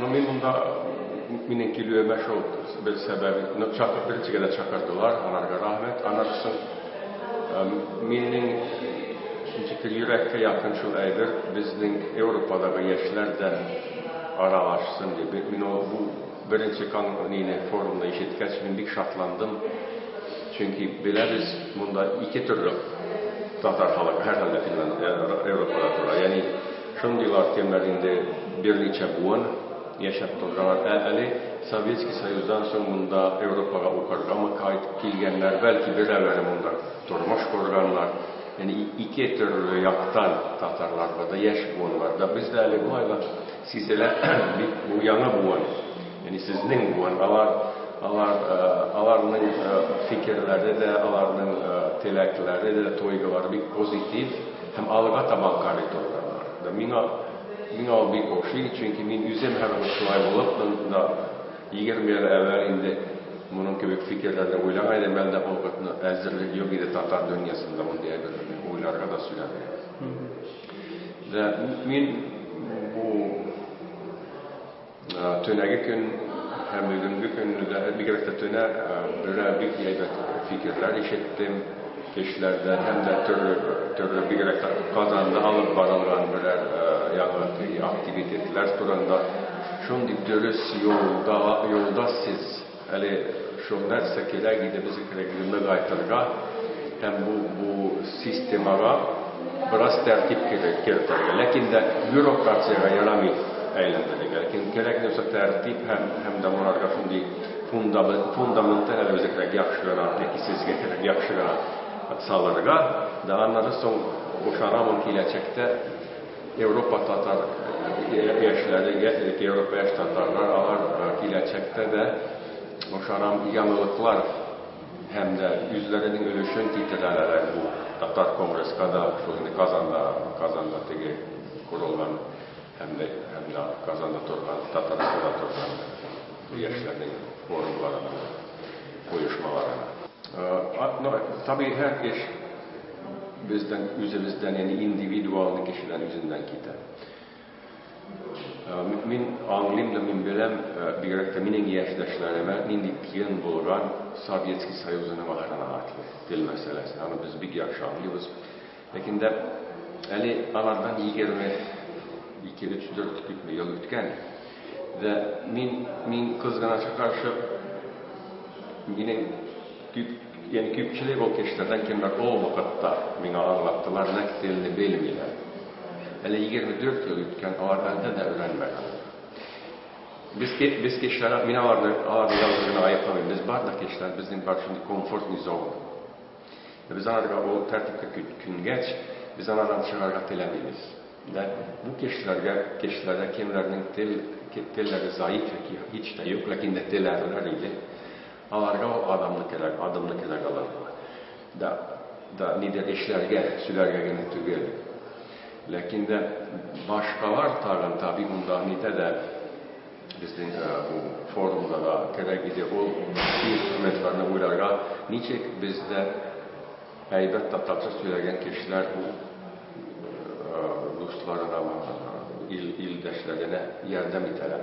Ну, мин монда минем килүемә шул бер сәбәп, ну, беренчегә дә чакырдылар, аларга рәхмәт. Аннан соң минем ничектер йөрәккә якын шул әйбер, безнең Европадагы яшьләр дә аралашсын дип. Мин ул бу беренче нине форумны ишеткәч, мин бик шатландым. Чөнки беләбез, монда ике төрле татар халкы һәрхәлдә Финляндия, Европада тора. Ягъни шундыйлар кемнәр инде берничә буын яшәп торганнар. Ә әле Советский Союздан соң монда Европага укыргамы кайтып килгәннәр, бәлки берәүләре монда тормыш корганнар. Ягъни ике төрле яктан татарлар бар да, яшь буын бар да. Бездә әле болай да сизелә, бик бу яңа буын. Ягъни сезнең буын, аларның фикерләре дә, аларның теләкләре дә, тойгылары бик позитив һәм алга табан карый торганнар. Да миңа ул бик ошый, чөнки мин үзем һәрвакыт шулай булып, да 20 ел әүвәл инде моның кебек фикерләрне уйлаган идем, әлдә ул вакытны әзерлек юк иде татар дөньясында мондый әйберләрне уйларга да сөйләргә. Да мин бу төнәге көн һәм бүгенге көнне дә, бигрәк тә төнә берәр бик әйбәт фикерләр ишеттем кешеләрдән һәм дә төрле төрле бигрәк тә Казанда алып барылган берәр яңа активитетлар турында. Шундый дөрес юлда сез әле шул нәрсә кирәк иде, безгә кирәк иде ныгайтырга һәм бу системага бераз тәртип кертергә. Ләкин дә бюрократиягә ярамый әйләндерергә. Ләкин кирәк нәрсә тәртип һәм дә моңарга шундый фундаментны әле безгә кирәк яхшы гына, яки сезгә кирәк яхшы гына салырга. Да аннары соң ышанамын, киләчәктә Европа татар яшьләре, яки Европа яшь татарлар, алар киләчәктә дә ышанам яңалыклар һәм дә үзләренең өлешен китерәләр бу татар конгресска да, шул инде Казанда теге корылган һәм дә Казанда торган, Татарстанда торган яшьләрнең форумларына, оешмаларына. Табигый һәр эш бездән үзебездән, ягъни индивидуалны кешедән үзеннән китә. Мин аңлыйм да, мин беләм, бигрәк тә минем яшьтәшләремә нинди кыен булган Советский Союзының ахырына хәтле тел мәсьәләсе. Аны без бик яхшы аңлыйбыз. Ләкин дә әле алардан 22, 3, 4 күпме ел үткән. Вә мин кызганычка каршы минем ягъни күпчелек ул кешеләрдән кемнәр ул вакытта миңа аңлаттылар, нәкъ телне белмиләр. Әле 24 ел үткән, алар әлдә дә өйрәнмәгән. Без кешеләр, мин аларны ялгыз гына гаепламыйм. Без барлык кешеләр, безнең бар шундый комфортный зона. Без аларга ул тәртипкә күнгәч, без алардан чыгарга теләмибез. Да бу кешеләргә кемнәрнең телләре заиф яки һич тә юк, ләкин дә теләрләр иде. Аларга ул адамны кирәк, адымны кирәк аларга. Да нидер эшләргә, сөйләргә генә түгел. Ләкин дә башкалар тагын табигый монда нидә дә безнең бу форумда да кирәк иде ул инструментларны уйларга, ничек бездә әйбәт татарча сөйләгән кешеләр бу дусларына, илдәшләренә ярдәм итәләр.